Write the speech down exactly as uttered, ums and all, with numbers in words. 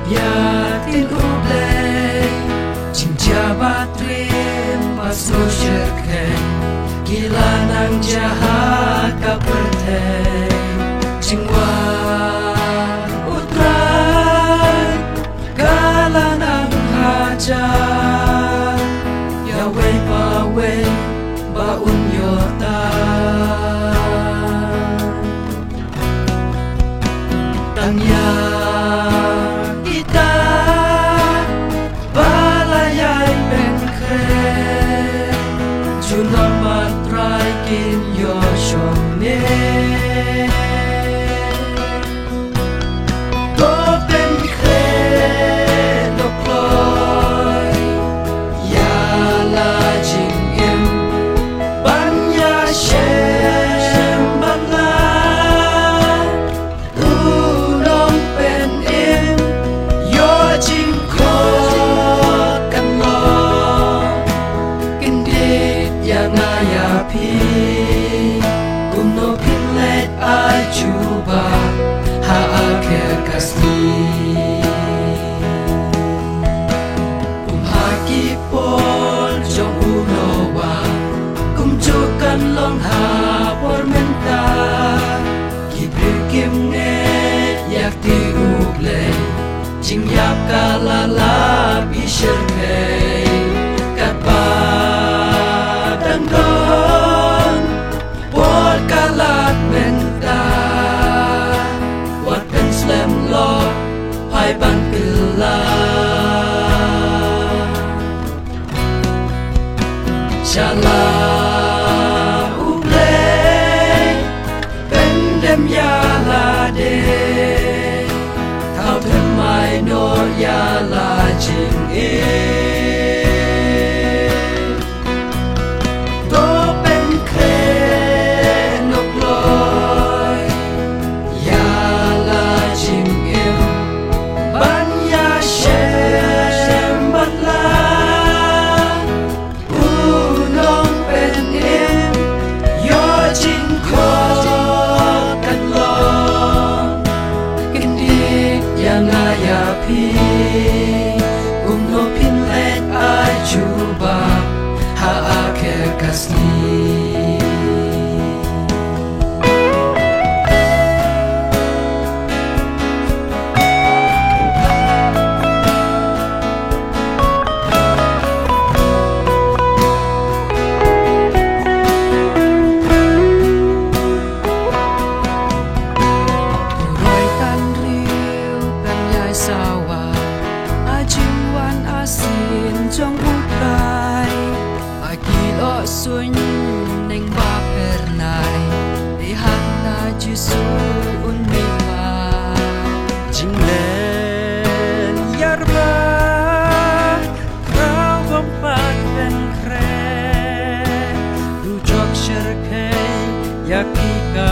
Ïa ktien U Blei, jingjia ba triem ba sngewsih kheiñ, ki la nang jia ha ka pyrthei. Jingwan U Trai ka la nang hajan, ïa wei pa wei ba un ïoh tang. Tang ïa kita ba la ïai pynkhreh, junom ba Trai kin ïoh shong ne. To pynkhreh noh kloi ïa la jingim ban ïashem bad la u nongpynim, ïoh jingkhot kan long. Kyndit ïa nga ïa phi, kumno phin leit ai jubab ha akhir ka sngi. Kum ha ki por jong u Noah, kumjuh kan long ha por mynta. Ki briew kim ngeit ïa ktien U Blei, jingïap ka la lap i shyrkhei. Katba dang don por ka lad mynta, wat pynslem lok phai ban kylla. Sha la U Blei pyndem ïa lade, thaw thymmai noh ïa la jingim. To pynkhreh noh kloi ïa la jingim ban ïashem bad la u nongpynim, ïoh jingkhot kan long. Kyndit ïa nga ïa phi, kumno phin leit ai jubab ha akhir ka sngi. Roi kan riu kan ïai sawa, a jingwan arsien jong U Trai. Ba ki loh suiñ neng ba phyrnai, te hangta Jisu un mih pat. Jinglen ïarba, khraw bym pat pynkhreh, dujok shyrkhei ïa ki ka